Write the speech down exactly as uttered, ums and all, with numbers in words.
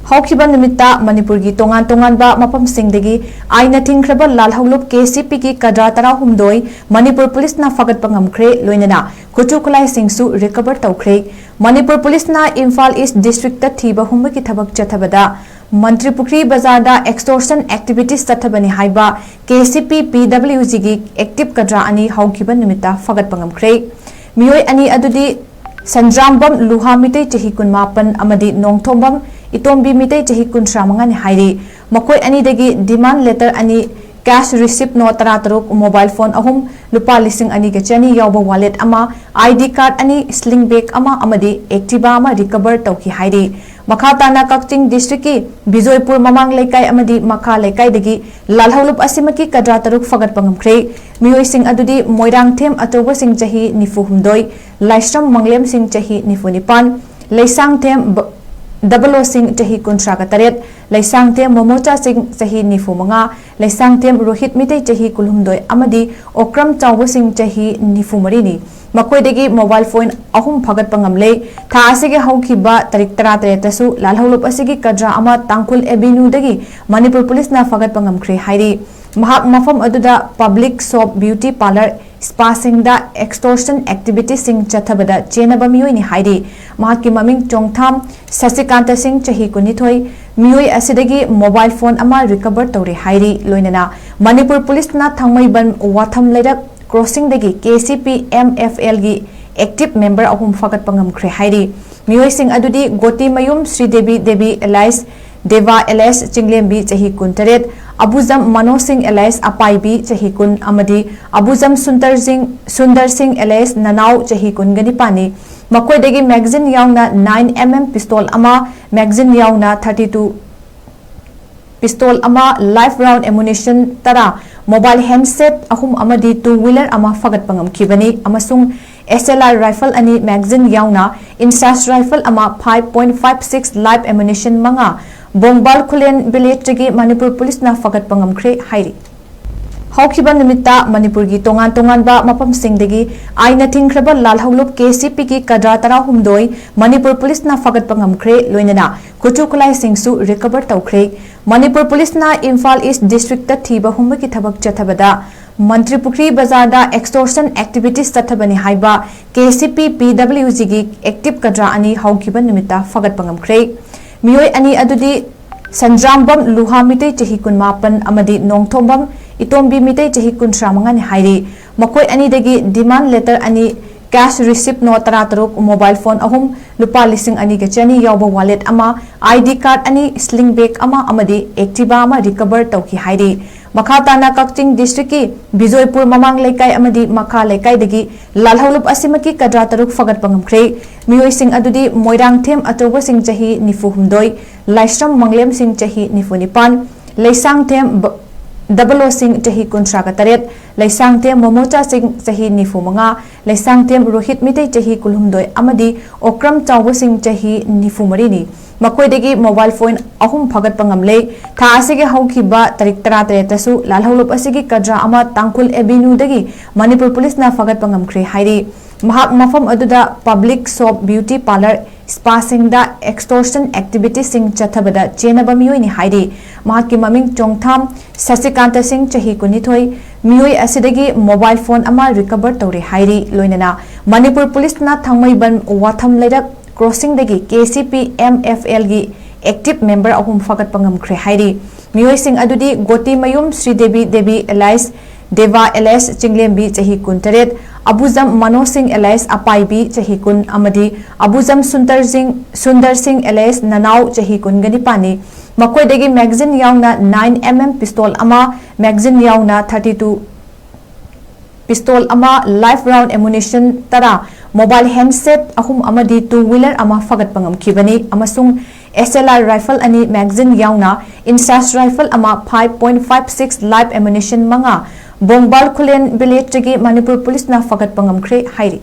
ꯍꯧꯈꯤꯕ ꯅꯨꯃꯤꯠꯇ ꯃꯅꯤꯄꯨꯔꯒꯤ ꯇꯣꯉꯥꯟ ꯇꯣꯉꯥꯟꯕ ꯃꯐꯝꯁꯤꯡꯗꯒꯤ ꯑꯥꯏꯟꯅ ꯊꯤꯡꯈ꯭ꯔꯕ ꯂꯥꯜꯍꯧꯂꯨꯞ ꯀꯦ ꯁꯤ ꯄꯤꯒꯤ ꯀꯗ꯭ꯔꯥ ꯇꯔꯥꯍꯨꯝꯗꯣꯏ ꯃꯅꯤꯄꯨꯔ ꯄꯨꯂꯤꯁꯅ ꯐꯥꯒꯠꯄ ꯉꯝꯈ꯭ꯔꯦ, ꯂꯣꯏꯅꯅ ꯈꯨꯠꯁꯨ ꯈꯨꯠꯂꯥꯏꯁꯤꯡꯁꯨ ꯔꯤꯀꯚꯔ ꯇꯧꯈ꯭ꯔꯦ꯫ ꯃꯅꯤꯄꯨꯔ ꯄꯨꯂꯤꯁꯅ ꯏꯝꯐꯥꯜ ꯏꯁ ꯗꯤꯁꯇ꯭ꯔꯤꯛꯇ ꯊꯤꯕ ꯍꯨꯝꯕꯒꯤ ꯊꯕꯛ ꯆꯠꯊꯕꯗ ꯃꯟꯇ꯭ꯔꯤ ꯄꯨꯈ꯭ꯔꯤ ꯕꯖꯥꯔꯗ ꯑꯦꯛꯁꯇꯣꯔꯁꯟ ꯑꯦꯛꯇꯤꯚꯤꯇꯤꯁ ꯆꯠꯊꯕꯅꯤ ꯍꯥꯏꯕ ꯀꯦ ꯁꯤ ꯄꯤ ꯄꯤ ꯗꯕ꯭ꯂꯤꯎ ꯖꯤꯒꯤ ꯑꯦꯛꯇꯤꯚ ꯀꯗ꯭ꯔꯥ ꯑꯅꯤ ꯍꯧꯈꯤꯕ ꯅꯨꯃꯤꯠꯇ ꯐꯥꯒꯠꯄ ꯉꯝꯈ꯭ꯔꯦ꯫ ꯃꯤꯑꯣꯏ ꯑꯅꯤ ꯑꯗꯨꯗꯤ ꯁꯟꯖ꯭ꯔꯥꯝꯕꯝ ꯂꯨꯍꯥ ꯃꯤꯇꯩ ꯆꯍꯤ ꯀꯨꯟꯃꯥꯄꯟ ꯑꯃꯗꯤ ꯅꯣꯡꯊꯣꯝꯕꯝ ꯏꯇꯣꯝꯕꯤ ꯃꯤꯇꯩ ꯆꯍꯤ ꯀꯨꯟꯊ꯭ꯔꯥ ꯃꯉꯥꯅꯤ ꯍꯥꯏꯔꯤ꯫ ꯃꯈꯣꯏ ꯑꯅꯤꯗꯒꯤ ꯗꯤꯃꯥꯟ ꯂꯦꯇꯔ ꯑꯅꯤ, ꯀꯦꯁ ꯔꯤꯁꯤꯞ ꯅꯣꯠ ꯇꯔꯥꯇꯔꯨꯛ, ꯃꯣꯕꯥꯏꯜ ꯐꯣꯟ ꯑꯍꯨꯝ, ꯂꯨꯄꯥ ꯂꯤꯁꯤꯡ ꯑꯅꯤꯒ ꯆꯅꯤ ꯌꯥꯎꯕ ꯋꯥꯂꯦꯠ ꯑꯃ, ꯑꯥꯏ ꯗꯤ ꯀꯥꯔꯗ ꯑꯅꯤ, ꯁ꯭ꯂꯤꯡ ꯕꯦꯒ ꯑꯃ ꯑꯃꯗꯤ ꯑꯦꯛꯇꯤꯚꯥ ꯑꯃ ꯔꯤꯀꯚꯔ ꯇꯧꯈꯤ ꯍꯥꯏꯔꯤ꯫ ꯃꯈꯥ ꯇꯥꯅ ꯀꯛꯆꯤꯡ ꯗꯤꯁꯇ꯭ꯔꯤꯛꯀꯤ ꯕꯤꯖꯣꯏꯄꯨꯔ ꯃꯃꯥꯡ ꯂꯩꯀꯥꯏ ꯑꯃꯗꯤ ꯃꯈꯥ ꯂꯩꯀꯥꯏꯗꯒꯤ ꯂꯥꯜꯍꯧꯂꯨꯞ ꯑꯁꯤꯃꯛꯀꯤ ꯀꯗ꯭ꯔꯥ ꯇꯔꯨꯛ ꯐꯒꯠꯄ ꯉꯝꯈ꯭ꯔꯦ꯫ ꯃꯤꯑꯣꯏꯁꯤꯡ ꯑꯗꯨꯗꯤ ꯃꯣꯏꯔꯥꯡꯊꯦꯝ ꯑꯆꯧꯕꯁꯤꯡ ꯆꯍꯤ ꯅꯤꯐꯨ ꯍꯨꯝꯗꯣꯏ, ꯂꯥꯏꯁ꯭ꯔꯝ ꯃꯪꯂꯦꯝꯁꯤꯡ ꯆꯍꯤ ꯅꯤꯐꯨ ꯅꯤꯄꯥꯟ, ꯂꯩꯁꯥꯡꯊꯦꯝ ꯕ-, ꯗꯕꯂꯣꯁꯤꯡ ꯆꯍꯤ ꯀꯨꯟꯊ꯭ꯔꯥꯒ ꯇꯔꯦꯠ, ꯂꯩꯁꯥꯡꯊꯦꯝ ꯃꯣꯃꯣꯆꯥꯁꯤꯡ ꯆꯍꯤ ꯅꯤꯐꯨ ꯃꯉꯥ, ꯂꯩꯁꯥꯡꯊꯦꯝ ꯔꯣꯍꯤꯠ ꯃꯤꯇꯩ ꯆꯍꯤ ꯀꯨꯟꯍꯨꯝꯗꯣꯏ ꯑꯃꯗꯤ ꯑꯣꯀ꯭ꯔꯝ ꯆꯥꯎꯕꯁꯤꯡ ꯆꯍꯤ ꯅꯤꯐꯨ ꯃꯔꯤꯅꯤ꯫ ꯃꯈꯣꯏꯗꯒꯤ ꯃꯣꯕꯥꯏꯜ ꯐꯣꯟ ꯑꯍꯨꯝ ꯐꯒꯠꯄ ꯉꯝꯂꯦ꯫ ꯊꯥ ꯑꯁꯤꯒꯤ ꯍꯧꯈꯤꯕ ꯇꯥꯔꯤꯛ ꯇꯔꯥꯇꯔꯦꯠꯇꯁꯨ ꯂꯥꯜꯍꯧꯂꯨꯞ ꯑꯁꯤꯒꯤ ꯀꯗ꯭ꯔꯥ ꯑꯃ ꯇꯥꯡꯈꯨꯜ ꯑꯦꯚꯤꯅ꯭ꯌꯨꯗꯒꯤ ꯃꯅꯤꯄꯨꯔ ꯄꯨꯂꯤꯁꯅ ꯐꯒꯠꯄ ꯉꯝꯈ꯭ꯔꯦ ꯍꯥꯏꯔꯤ꯫ ꯃꯍꯥꯛ ꯃꯐꯝ ꯑꯗꯨꯗ ꯄꯕ꯭ꯂꯤꯛ ꯁꯣꯞ, ꯕ꯭ꯌꯨꯇꯤ ꯄꯥꯔꯂꯔ, ꯁ꯭ꯄꯥꯁꯤꯡꯗ ꯑꯦꯛꯁꯇꯣꯔꯁꯟ ꯑꯦꯛꯇꯤꯚꯤꯇꯤꯁꯤꯡ ꯆꯠꯊꯕꯗ ꯆꯦꯟꯅꯕ ꯃꯤꯑꯣꯏꯅꯤ ꯍꯥꯏꯔꯤ꯫ ꯃꯍꯥꯛꯀꯤ ꯃꯃꯤꯡ ꯆꯣꯡꯊꯥꯝ ꯁꯁꯤꯀꯥꯟꯇ ꯁꯤꯡ, ꯆꯍꯤ ꯀꯨꯟꯅꯤꯊꯣꯏ, ꯃꯤꯑꯣꯏ ꯑꯁꯤꯗꯒꯤ ꯃꯣꯕꯥꯏꯜ ꯐꯣꯟ ꯑꯃ ꯔꯤꯀꯚꯔ ꯇꯧꯔꯦ ꯍꯥꯏꯔꯤ꯫ ꯂꯣꯏꯅꯅ ꯃꯅꯤꯄꯨꯔ ꯄꯨꯂꯤꯁꯅ ꯊꯥꯡꯃꯩꯕꯟ ꯋꯥꯊꯝ ꯂꯩꯔꯛ ꯀ꯭ꯔꯣꯁꯤꯡꯗꯒꯤ K C P M F ꯑꯦꯜꯒꯤ ꯑꯦꯛꯇꯤꯚ ꯃꯦꯝꯕꯔ ꯑꯍꯨꯝ ꯐꯒꯠꯄ ꯉꯝꯈ꯭ꯔꯦ ꯍꯥꯏꯔꯤ꯫ ꯃꯤꯑꯣꯏꯁꯤꯡ ꯑꯗꯨꯗꯤ ꯒꯣꯇꯤꯃꯌꯨꯝ ꯁ꯭ꯔꯤꯗꯦꯕꯤ ꯗꯦꯕꯤ ꯑꯦꯂꯥꯏꯁ ꯗꯦꯕꯥ ꯑꯦꯂꯥꯏꯁ ꯆꯤꯡꯂꯦꯝꯕꯤ ꯆꯍꯤ ꯀꯨꯟꯇꯔꯦꯠ, ꯑꯕꯨꯖꯝ ꯃꯅꯣꯖ ꯁꯤꯡ ꯑꯦꯂꯥꯏꯁ ꯑꯄꯥꯏꯕꯤ ꯆꯍꯤ ꯀꯨꯟ ꯑꯃꯗꯤ ꯑꯕꯨꯖꯝ ꯁꯨꯟꯗꯔ ꯁꯤꯡ, ꯁꯨꯟꯗꯔ ꯁꯤꯡ ꯑꯦꯂꯥꯏꯁ ꯅꯅꯥꯎ ꯆꯍꯤ ꯀꯨꯟꯒ ꯅꯤꯄꯥꯟꯅꯤ꯫ ꯃꯈꯣꯏꯗꯒꯤ ꯃꯦꯒꯥꯖꯤꯟ ꯌꯥꯎꯅ ꯅꯥꯏꯟ ꯑꯦꯝ ꯑꯦꯝ ꯄꯤꯁꯇꯣꯜ ꯑꯃ, ꯃꯦꯒꯥꯖꯤꯟ ꯌꯥꯎꯅ ꯊꯥꯔꯇꯤ ꯇꯨ ꯄꯤꯁꯇꯣꯜ ꯑꯃ, ꯂꯥꯏꯐ ꯔꯥꯎꯟ ꯑꯦꯃꯨꯅꯤꯁꯟ ꯇꯔꯥ, ꯃꯣꯕꯥꯏꯜ ꯍꯦꯟꯗꯁꯦꯠ ꯑꯍꯨꯝ ꯑꯃꯗꯤ ꯇꯨ ꯋꯤꯂꯔ ꯑꯃ ꯐꯒꯠꯄ ꯉꯝꯈꯤꯕꯅꯤ ꯑꯃꯁꯨꯡ ꯑꯦꯁ ꯑꯦꯜ ꯑꯥꯔ ꯔꯥꯏꯐꯜ ꯑꯅꯤ, ꯃꯦꯒꯥꯖꯤꯟ ꯌꯥꯎꯅ ꯏꯟꯁꯥꯁ ꯔꯥꯏꯐꯜ ꯑꯃ, five point five six live ammunition ꯃꯉꯥ, ꯕꯣꯡꯕꯥꯜ ꯈꯨꯂꯦꯟ ꯚꯤꯂꯦꯖꯇꯒꯤ ꯃꯅꯤꯄꯨꯔ ꯄꯨꯂꯤꯁꯅ ꯐꯒꯠꯄ ꯉꯝꯈ꯭ꯔꯦ ꯍꯥꯏꯔꯤ꯫ ꯍꯧꯈꯤꯕ ꯅꯨꯃꯤꯠꯇ ꯃꯅꯤꯄꯨꯔꯒꯤ ꯇꯣꯉꯥꯟ ꯇꯣꯉꯥꯟꯕ ꯃꯐꯝꯁꯤꯡꯗꯒꯤ ꯑꯥꯏꯟꯅ ꯊꯤꯡꯈ꯭ꯔꯕ ꯂꯥꯜꯍꯧꯂꯨꯞ ꯀꯦ ꯁꯤ ꯄꯤꯒꯤ ꯀꯗ꯭ꯔꯥ ꯇꯔꯥꯍꯨꯝꯗꯣꯏ ꯃꯅꯤꯄꯨꯔ ꯄꯨꯂꯤꯁꯅ ꯐꯥꯒꯠꯄ ꯉꯝꯈ꯭ꯔꯦ, ꯂꯣꯏꯅꯅ ꯈꯨꯠꯁꯨ ꯈꯨꯠꯂꯥꯏꯁꯤꯡꯁꯨ ꯔꯤꯀꯚꯔ ꯇꯧꯈ꯭ꯔꯦ꯫ ꯃꯅꯤꯄꯨꯔ ꯄꯨꯂꯤꯁꯅ ꯏꯝꯐꯥꯜ ꯏꯁ ꯗꯤꯁꯇ꯭ꯔꯤꯛꯇ ꯊꯤꯕ ꯍꯨꯝꯕꯒꯤ ꯊꯕꯛ ꯆꯠꯊꯕꯗ ꯃꯟꯇ꯭ꯔꯤꯄꯨꯈ꯭ꯔꯤ ꯕꯖꯥꯔꯗ ꯑꯦꯛꯁꯇꯣꯔꯁꯟ ꯑꯦꯛꯇꯤꯚꯤꯇꯤꯁ ꯆꯠꯊꯕꯅꯤ ꯍꯥꯏꯕ ꯀꯦ ꯁꯤ ꯄꯤ ꯄꯤ ꯗꯕ꯭ꯂꯤꯎ ꯖꯤꯒꯤ ꯑꯦꯛꯇꯤꯚ ꯀꯗ꯭ꯔꯥ ꯑꯅꯤ ꯍꯧꯈꯤꯕ ꯅꯨꯃꯤꯠꯇ ꯐꯥꯒꯠꯄ ꯉꯝꯈ꯭ꯔꯦ꯫ ꯃꯤꯑꯣꯏ ꯑꯅꯤ ꯑꯗꯨꯗꯤ ꯁꯟꯖ꯭ꯔꯥꯝꯕꯝ ꯂꯨꯍꯥ ꯃꯤꯇꯩ ꯆꯍꯤ ꯀꯨꯟꯃꯥꯄꯟ ꯑꯃꯗꯤ ꯅꯣꯡꯊꯣꯝꯕꯝ ꯏꯇꯣꯝꯕꯤ ꯃꯤꯇꯩ ꯆꯍꯤ ꯀꯨꯟꯊ꯭ꯔꯥ ꯃꯉꯥꯅꯤ ꯍꯥꯏꯔꯤ꯫ ꯃꯈꯣꯏ ꯑꯅꯤꯗꯒꯤ ꯗꯤꯃꯥꯟ ꯂꯦꯇꯔ ꯑꯅꯤ, ꯀꯦꯁ ꯔꯤꯁꯤꯞ ꯅꯣꯠ ꯇꯔꯥꯇꯔꯨꯛ, ꯃꯣꯕꯥꯏꯜ ꯐꯣꯟ ꯑꯍꯨꯝ, ꯂꯨꯄꯥ ꯂꯤꯁꯤꯡ ꯑꯅꯤꯒ ꯆꯅꯤ ꯌꯥꯎꯕ ꯋꯥꯂꯦꯠ ꯑꯃ, ꯑꯥꯏ ꯗꯤ ꯀꯥꯔꯗ ꯑꯅꯤ, ꯁ꯭ꯂꯤꯡ ꯕꯦꯒ ꯑꯃ ꯑꯃꯗꯤ ꯑꯦꯛꯇꯤꯚꯥ ꯑꯃ ꯔꯤꯀꯚꯔ ꯇꯧꯈꯤ ꯍꯥꯏꯔꯤ꯫ ꯃꯈꯥ ꯇꯥꯅ ꯀꯛꯆꯤꯡ ꯗꯤꯁꯇ꯭ꯔꯤꯛꯀꯤ ꯕꯤꯖꯣꯏꯄꯨꯔ ꯃꯃꯥꯡ ꯂꯩꯀꯥꯏ ꯑꯃꯗꯤ ꯃꯈꯥ ꯂꯩꯀꯥꯏꯗꯒꯤ ꯂꯥꯜꯍꯧꯂꯨꯞ ꯑꯁꯤꯃꯛꯀꯤ ꯀꯗ꯭ꯔꯥ ꯇꯔꯨꯛ ꯐꯒꯠꯄ ꯉꯝꯈ꯭ꯔꯦ꯫ ꯃꯤꯑꯣꯏꯁꯤꯡ ꯑꯗꯨꯗꯤ ꯃꯣꯏꯔꯥꯡꯊꯦꯝ ꯑꯆꯧꯕꯁꯤꯡ ꯆꯍꯤ ꯅꯤꯐꯨ ꯍꯨꯝꯗꯣꯏ, ꯂꯥꯏꯁ꯭ꯔꯝ ꯃꯪꯂꯦꯝꯁꯤꯡ ꯆꯍꯤ ꯅꯤꯐꯨ ꯅꯤꯄꯥꯟ, ꯂꯩꯁꯥꯡꯊꯦꯝ ꯕ-, ꯗꯕꯂꯣꯁꯤꯡ ꯆꯍꯤ ꯀꯨꯟꯊ꯭ꯔꯥꯒ ꯇꯔꯦꯠ, ꯂꯩꯁꯥꯡꯊꯦꯝ ꯃꯣꯃꯣꯆꯥꯁꯤꯡ ꯆꯍꯤ ꯅꯤꯐꯨ ꯃꯉꯥ, ꯂꯩꯁꯥꯡꯊꯦꯝ ꯔꯣꯍꯤꯠ ꯃꯤꯇꯩ ꯆꯍꯤ ꯀꯨꯟꯍꯨꯝꯗꯣꯏ ꯑꯃꯗꯤ ꯑꯣꯀ꯭ꯔꯝ ꯆꯥꯎꯕꯁꯤꯡ ꯆꯍꯤ ꯅꯤꯐꯨ ꯃꯔꯤꯅꯤ꯫ ꯃꯈꯣꯏꯗꯒꯤ ꯃꯣꯕꯥꯏꯜ ꯐꯣꯟ ꯑꯍꯨꯝ ꯐꯒꯠꯄ ꯉꯝꯂꯦ꯫ ꯊꯥ ꯑꯁꯤꯒꯤ ꯍꯧꯈꯤꯕ ꯇꯥꯔꯤꯛ ꯇꯔꯥꯇꯔꯦꯠꯇꯁꯨ ꯂꯥꯜꯍꯧꯂꯨꯞ ꯑꯁꯤꯒꯤ ꯀꯗ꯭ꯔꯥ ꯑꯃ ꯇꯥꯡꯈꯨꯜ ꯑꯦꯚꯤꯅ꯭ꯌꯨꯗꯒꯤ ꯃꯅꯤꯄꯨꯔ ꯄꯨꯂꯤꯁꯅ ꯐꯒꯠꯄ ꯉꯝꯈ꯭ꯔꯦ ꯍꯥꯏꯔꯤ꯫ ꯃꯍꯥꯛ ꯃꯐꯝ ꯑꯗꯨꯗ ꯄꯕ꯭ꯂꯤꯛ ꯁꯣꯞ, ꯕ꯭ꯌꯨꯇꯤ ꯄꯥꯔꯂꯔ, ꯁ꯭ꯄꯥꯁꯤꯡꯗ ꯑꯦꯛꯁꯇꯣꯔꯁꯟ ꯑꯦꯛꯇꯤꯚꯤꯇꯤꯁꯤꯡ ꯆꯠꯊꯕꯗ ꯆꯦꯟꯅꯕ ꯃꯤꯑꯣꯏꯅꯤ ꯍꯥꯏꯔꯤ꯫ ꯃꯍꯥꯛꯀꯤ ꯃꯃꯤꯡ ꯆꯣꯡꯊꯥꯝ ꯁꯁꯤꯀꯥꯟꯇ ꯁꯤꯡ, ꯆꯍꯤ ꯀꯨꯟꯅꯤꯊꯣꯏ꯫ ꯃꯤꯑꯣꯏ ꯑꯁꯤꯗꯒꯤ ꯃꯣꯕꯥꯏꯜ ꯐꯣꯟ ꯑꯃ ꯔꯤꯀꯚꯔ ꯇꯧꯔꯦ ꯍꯥꯏꯔꯤ꯫ ꯂꯣꯏꯅꯅ ꯃꯅꯤꯄꯨꯔ ꯄꯨꯂꯤꯁꯅ ꯊꯥꯡꯃꯩꯕꯟ ꯋꯥꯊꯝ ꯂꯩꯔꯛ ꯀ꯭ꯔꯣꯁꯤꯡꯗꯒꯤ K C P M F ꯑꯦꯜꯒꯤ ꯑꯦꯛꯇꯤꯚ ꯃꯦꯝꯕꯔ ꯑꯍꯨꯝ ꯐꯒꯠꯄ ꯉꯝꯈ꯭ꯔꯦ ꯍꯥꯏꯔꯤ꯫ ꯃꯤꯑꯣꯏꯁꯤꯡ ꯑꯗꯨꯗꯤ ꯒꯣꯇꯤꯃꯌꯨꯝ ꯁ꯭ꯔꯤꯗꯦꯕꯤ ꯗꯦꯕꯤ ꯑꯦꯂꯥꯏꯁ ꯗꯦꯕꯥ ꯑꯦꯂꯥꯏꯁ ꯆꯤꯡꯂꯦꯝꯕꯤ ꯆꯍꯤ ꯀꯨꯟꯇꯔꯦꯠ, ꯑꯕꯨꯖꯝ ꯃꯅꯣꯖ ꯁꯤꯡ ꯑꯦꯂꯥꯏꯁ ꯑꯄꯥꯏꯕꯤ ꯆꯍꯤ ꯀꯨꯟ ꯑꯃꯗꯤ ꯑꯕꯨꯖꯝ ꯁꯨꯟꯗꯔ ꯁꯤꯡ, ꯁꯨꯟꯗꯔ ꯁꯤꯡ ꯑꯦꯂꯥꯏꯁ ꯅꯅꯥꯎ ꯆꯍꯤ ꯀꯨꯟꯒ ꯅꯤꯄꯥꯟꯅꯤ꯫ ꯃꯈꯣꯏꯗꯒꯤ ꯃꯦꯒꯥꯖꯤꯟ ꯌꯥꯎꯅ ꯅꯥꯏꯟ ꯑꯦꯝ ꯑꯦꯝ ꯄꯤꯁꯇꯣꯜ ꯑꯃ, ꯃꯦꯒꯥꯖꯤꯟ ꯌꯥꯎꯅ ꯊꯥꯔꯇꯤ ꯇꯨ ꯄꯤꯁꯇꯣꯜ ꯑꯃ, ꯂꯥꯏꯐ ꯔꯥꯎꯟ ꯑꯦꯃꯨꯅꯤꯁꯟ ꯇꯔꯥ, ꯃꯣꯕꯥꯏꯜ ꯍꯦꯟꯗꯁꯦꯠ ꯑꯍꯨꯝ ꯑꯃꯗꯤ ꯇꯨ ꯋꯤꯂꯔ ꯑꯃ ꯐꯒꯠꯄ ꯉꯝꯈꯤꯕꯅꯤ ꯑꯃꯁꯨꯡ ꯑꯦꯁ ꯑꯦꯜ ꯑꯥꯔ ꯔꯥꯏꯐꯜ ꯑꯅꯤ, ꯃꯦꯒꯥꯖꯤꯟ ꯌꯥꯎꯅ ꯏꯟꯁꯥꯁ ꯔꯥꯏꯐꯜ ꯑꯃ, five point five six live ammunition ꯃꯉꯥ ꯕꯣꯡꯕꯥꯜ ꯈꯨꯂꯦꯟ ꯚꯤꯂꯦꯖꯇꯒꯤ ꯃꯅꯤꯄꯨꯔ ꯄꯨꯂꯤꯁꯅ ꯐꯒꯠꯄ ꯉꯝꯈ꯭ꯔꯦ ꯍꯥꯏꯔꯤ꯫